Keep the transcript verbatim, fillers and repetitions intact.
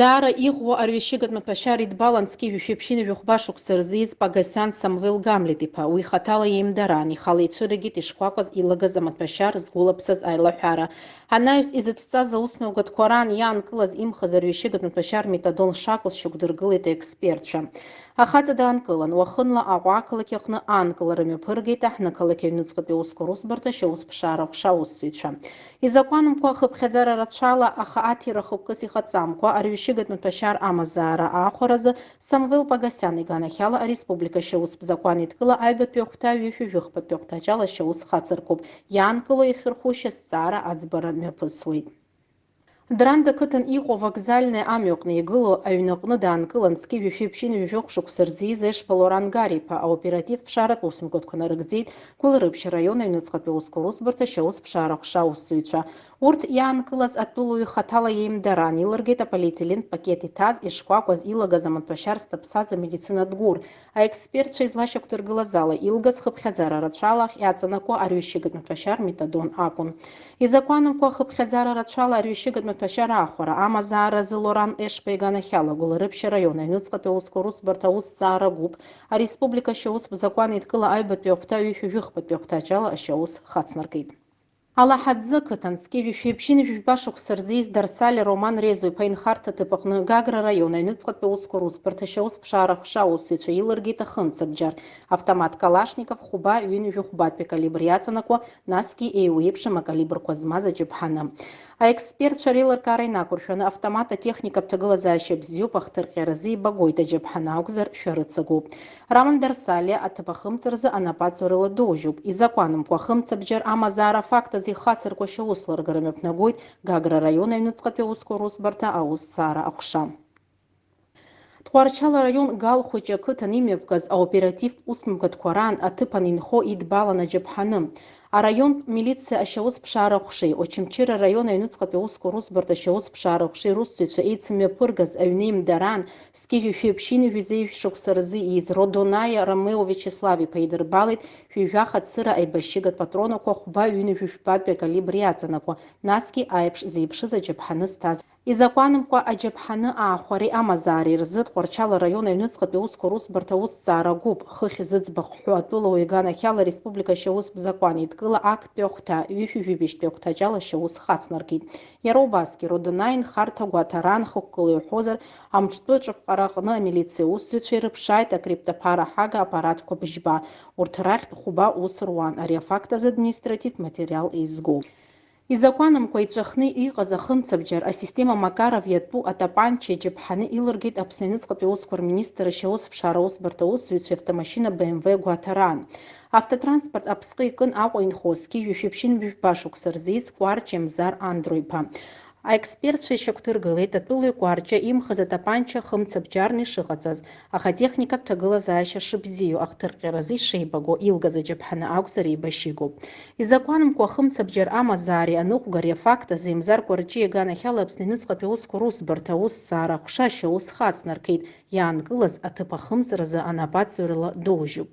Даара иӷәӷәоу арҩашьыгатә маҭәашьар идбалан зқьи жәшәи ԥшьынҩажәи хәба шықәса рзы ииз Погосиан Самвел Гамлет-иԥа. Уи ихаҭала иеимдараан, ихала ицәыригеит ишкәакәаз илагаз амаҭәашьар згәылаԥсаз аилаҳәара. Анаҩс изыцҵаз аусмҩаԥгатәқәа раан иаанкылаз имхыз арҩашьыгатә маҭәашьар метадон шакәыз шьақәдыргылеит аекспертцәа. Ахаҵа даанкылан, уахынла Аҟәа ақалақь аҟны аанкылара мҩаԥыргеит аҳҭнықалақь аҩныҵҟатәи аусқәа русбарҭа ашьаусԥшаара аҟәша аусзуҩцәа. Изакәанымкәа хыԥхьаӡара рацәала, аха аҭира хықәкыс иҟаҵамкәа, арҩашьыгатә маҭәашьар амазаара аахәаразы Самвел Погосиан иганахьала ареспублика ашьаустә закәан еидкыла аҩбатәи ахәҭа ҩышәи жәыхԥатәи ахәҭаҷ ала ашьаус хацыркуп, иаанкыло ихьырхәышьа азҵаара аӡбара мҩаԥысуеит. Дранда қыҭан иҟоу Вокзальное амҩаҟны игылоу аҩнаҟны даанкылан зқьи жәшәи ԥшьынҩажәи жәохә шықәса рзы ииз Ешба Лоран Гари-иԥа. Аоперативтә ԥшааратә усмҩаԥгатәқәа нарыгӡеит Гәылрыԥшь араион аҩныҵҟатәи аусқәа русбарҭа ашьаусԥшаара аҟәша аусзуҩцәа. Урҭ иаанкылаз атәылауаҩ хаҭала иеимдараан, илыргеит аполиетилентә пакет иҭаз, ишкәакәаз илагаз амаҭәашьар зҭаԥсаз амедицинатә гәыр. Аекспертцәа излашьақәдыргылаз ала, илгаз хыԥхьаӡара рацәала ахь иаҵанакуа арҩашьыгатә маҭәашьар метадон акәын. Изакәанымкәа хыԥхьаӡара рацәала арҩашьыгатә маҭәашьар аахәара амазааразы Лоран Ешба иганахьала Гәылрыԥшь араион аҩныҵҟатәи аусқәа русбарҭа аусҭҵаара гәыԥ, ареспублика ашьаустә закәан еидкыла аҩбатәи ахәҭа ҩышәи жәыхԥатәи ахәҭаҷ ала ашьаус хацнаркит. Алаҳаӡы ақыҭан зқьи жәшәи ԥшьынҩажәи жәба шықәса рзы ииз Дарсалиа Роман Резо-иԥа инхарҭа аҭыԥ аҟны Гагра араион аҩныҵҟатәи аусқәа русбарҭа ашьаусԥшаара аҟәша аусзуҩцәа илыргеит ахымцабџьар, автомат Калашников хәба ҩынҩажәи хәбатәи акалибр иаҵанакуа, насгьы еиуеиԥшым акалибрқәа змаз аџьаԥҳаны. Аекспертцәа реилыркаара инақәыршәаны, автомат атехникатә ҭагылазаашьа бзиоуп, ахҭырҟьаразы ибагоит, аџьаԥҳаны акәзар, шәарыцагоуп. Роман Дарсалиа аҭыԥ ахымҵразы анапаҵаҩрала доужьуп. Изакәанымкәа ахымцабџьар амазаара афакт азы ихацыркуа ашьаус ларгара мҩаԥнагоит Гагра араион аҩныҵҟатәи аусқәа русбарҭа аусҭҵаара аҟәша. Тҟәарчал араион Галхәыҷы ақыҭан имҩаԥгаз аоперативтә усмҩаԥгатәқәа раан аҭыԥан инхо идбалан аџьаԥҳаны. Араионтә милициа ашьаусԥшаара аҟәшеи, Очамчыра араион аҩныҵҟатәи аусқәа русбарҭа ашьаусԥшаара аҟәшеи русзуҩцәа еицымҩаԥыргаз аҩнеимдараан, зқьи жәшәи ԥшьынҩажәи жәеиза шықәса рзы ииз Родонаиа Ромео Виачеслав-иԥа идырбалеит ҩажәи жәаха цыра аибашьыгатә патронақәа хәба ҩынҩажәи жәбатәи акалибр иаҵанакуа, насгьы аиԥш зеиԥшыз аџьаԥҳаны зҭаз. Изакәанымкәа аџьаԥҳаны аахәареи амазаареи рзы Тҟәарчал араион аҩныҵҟатәи аусқәа русбарҭа аусҭҵаара гәыԥ, хыхь зыӡбахә ҳәоу атәылауаҩ иганахьала ареспублика ашьаусп закәан еидкыла актәи ахәҭа ҩышәи жәибжьтәи ахәҭаҷ ала ашьаус хацнаркит. Иара убасгьы Родонаиа инхарҭа гәаҭараан хықәкыла иуҳәозар, амҿтәы ҿыԥҟараҟны амилициа аусзуҩцәа ирыԥшааит акриптоԥара ҳага аппаратқәа быжьба. Урҭ рахьтә хәба ус руан, ари афакт азы административтә материал еизгоуп. Изакәанымкәа иҵәахны иҟаз ахымцабџьар асистема Макаров иатәу атапанча аџьаԥҳаны илыргеит Аԥсны аҩныҵҟатәи аусқәа рминистр ашьаусԥшаара аусбарҭа аусзуҩцәа автомашьына Б М В гәаҭараан. Автотранспорт аԥсҟы икын Аҟәа инхо зқьи жәшәи ԥшьынҩажәи жәба шықәса рзы ииз Кәарҷиа Мзар Андро-иԥа. Аекспертцәа ишьақәдыргылеит атәылаҩ Кәарҷиа имхыз атапанча хымцабџьарны ишыҟаҵаз, аха атехникатә ҭагылазаашьа шыбзиоу, ахҭырҟьаразы ишеибаго, илгаз аџьаԥҳаны акәзар еибашьыгоуп. Изакәанымкәа ахымцабџьар амазаареи аныҟәгареи афакт азы Мзар Кәарҷиа иганахьала Аԥсны аҩныҵҟатәи аусқәа русбарҭа аусҭҵаара аҟәша ашьаус хацнаркит, иаанкылаз аҭыԥ ахымҵразы анапаҵаҩрала доужьуп.